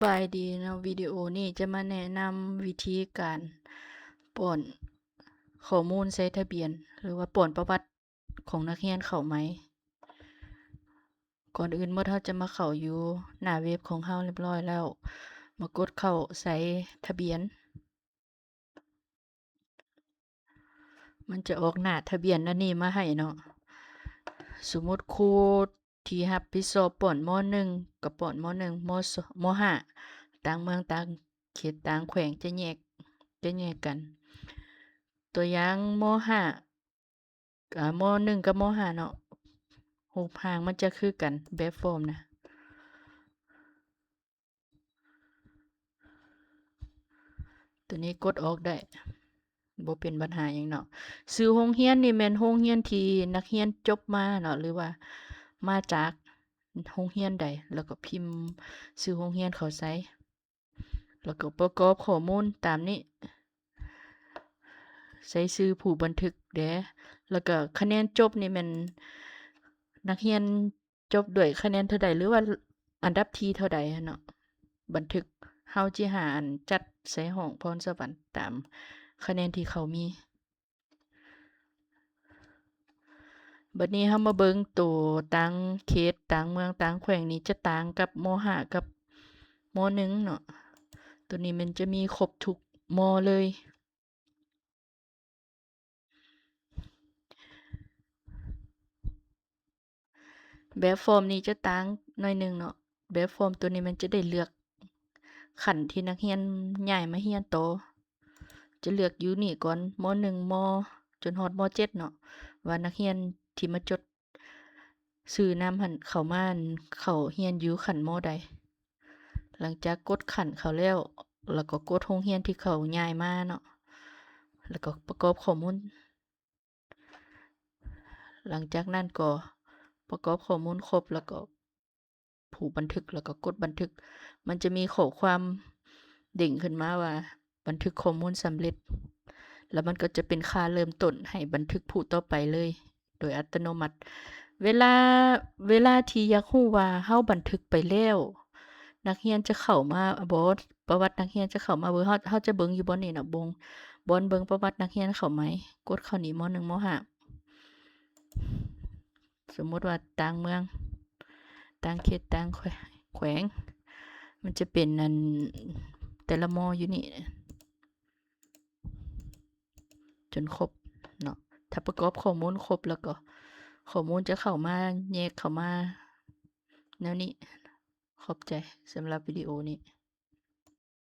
ສະບາຍດີເນາະ, ວິດີໂອນີ້ຈະມາແນະນຳວິທີການປ້ອນຂໍ້ມູນໃສ່ທະບຽນ ຫຼືວ່າປ້ອນປະຫວັດຂອງນັກຮຽນເຂົ້າໃໝ່. ກ່ອນອື່ນໝົດ ເຮົາຈະມາເຂົ້າຢູ່ໜ້າເວັບຂອງເຮົາຮຽບຮ້ອຍແລ້ວ, ມາກົດເຂົ້າໃສ່ທະບຽນ. ມັນຈະອອກໜ້າທະບຽນອັນນີ້ມາໃຫ້ເນາະ. ສົມມຸດຄູທີ່ຮັບຜິດຊອບປ້ອນ ມໍໜຶ່ງ ກໍປ້ອນ ມໍໜຶ່ງ, ມໍສ- ມໍຫ້າ ຕາງເມືອງ ຕາງເຂດ ຕາງແຂວງ ຈະແຍກ ຈະແຍກກັນ. ຕົວຢ່າງ ມໍຫ້າ ອາ ມໍໜຶ່ງກັບມໍຫ້າເນາະ, ຮູບຮ່າງມັນຈະຄືກັນ ແບບຟອມນະ. ຕົວນີ້ກົດອອກໄດ້ ບໍ່ເປັນບັນຫາຫຍັງເນາະ. ຊື່ໂຮງຮຽນນີ້ແມ່ນໂຮງຮຽນທີ່ນັກຮຽນຈົບມາເນາະ ຫຼືວ່າມາຈາກໂຮງຮຽນໃດ, ແລ້ວກໍພິມຊື່ໂຮງຮຽນເຂົ້າໃສ່ ແລ້ວກໍປະກອບຂໍ້ມູນຕາມນີ້, ໃສ່ຊື່ຜູ້ບັນທຶກແດ່. ແລ້ວກໍຄະແນນຈົບນີ້ແມ່ນນັກຮຽນ ຈົບດ້ວຍຄະແນນເທົ່າໃດ ຫຼືວ່າອັນດັບທີເທົ່າໃດຫັ້ນເນາະ, ບັນທຶກ. ເຮົາຊິຫາອັນຈັດໃສ່ຫ້ອງພອນສະຫວັນຕາມຄະແນນທີ່ເຂົາມີ. ບັດນີ້ເຮົາມາເບິ່ງໂຕຕາງເຂດ ຕາງເມືອງ ຕາງແຂວງນີ້ຈະຕ່າງກັບ ມໍຫ້າ ກັບ ມໍໜຶ່ງເນາະ. ໂຕນີ້ມັນຈະມີຄົບທຸກ ມໍ ເລີຍ. ແບບຟອມນີ້ຈະຕ່າງໜ້ອຍໜຶ່ງເນາະ, ແບບຟອມໂຕນີ້ມັນຈະໄດ້ເລືອກຂັ້ນທີ່ນັກຮຽນຍ້າຍມາຮຽນຕໍ່, ຈະເລືອກຢູ່ນີ້ກ່ອນ ມໍໜຶ່ງ ມໍ ຈົນຮອດ ມໍເຈັດເນາະ, ວ່ານັກຮຽນທີ່ມາຈົດ ຊື່ນຳຫັ້ນເຂົ້າມາ ເຂົ້າຮຽນຢູ່ຂັ້ນ ມໍໃດ. ຫຼັງຈາກກົດຂັ້ນເຂົາແລ້ວ ແລ້ວກໍກົດໂຮງຮຽນທີ່ເຂົາຍ້າຍມາເນາະ, ແລ້ວກໍປະກອບຂໍ້ມູນ. ຫຼັງຈາກນັ້ນກໍປະກອບຂໍ້ມູນຄົບ ແລ້ວກໍຜູ້ບັນທຶກ ແລ້ວກໍກົດບັນທຶກ. ມັນຈະມີຂໍ້ຄວາມເດ້ງຂຶ້ນມາວ່າ ບັນທຶກຂໍ້ມູນສຳເລັດ ແລ້ວມັນກໍຈະເປັນຄ່າເລີ່ມຕົ້ນໃຫ້ບັນທຶກຜູ້ຕໍ່ໄປເລີຍໂດຍອັດຕະໂນມັດ. ເວລາ ເວລາທີ່ຢາກຮູ້ວ່າເຮົາບັນທຶກໄປແລ້ວ ນັກຮຽນຈະເຂົ້າມາບໍ່, ປະຫວັດນັກຮຽນຈະເຂົ້າມາເບິ່ງ, ເຮົາ ເຮົາຈະເບິ່ງຢູ່ບ່ອນນີ້ນະ, ບ່ອນເບິ່ງປະຫວັດນັກຮຽນເຂົ້າໃໝ່, ກົດເຂົ້ານີ້ ມໍໜຶ່ງ ມໍຫ້າ. ສົມມຸດວ່າຕ່າງເມືອງ ຕ່າງເຂດ ຕ່າງແຂວ- ແຂວງ ມັນຈະເປັນອັນ ແຕ່ລະມໍຢູ່ນີ້ ຈົນຄົບເນາະ. ຖ້າປະກອບຂໍ້ມູນຄົບແລ້ວກໍ ຂໍ້ມູນຈະເຂົ້າມາ ແຍກເຂົ້າມາແນວນີ້. ຂອບໃຈສຳລັບວິດີໂອນີ້.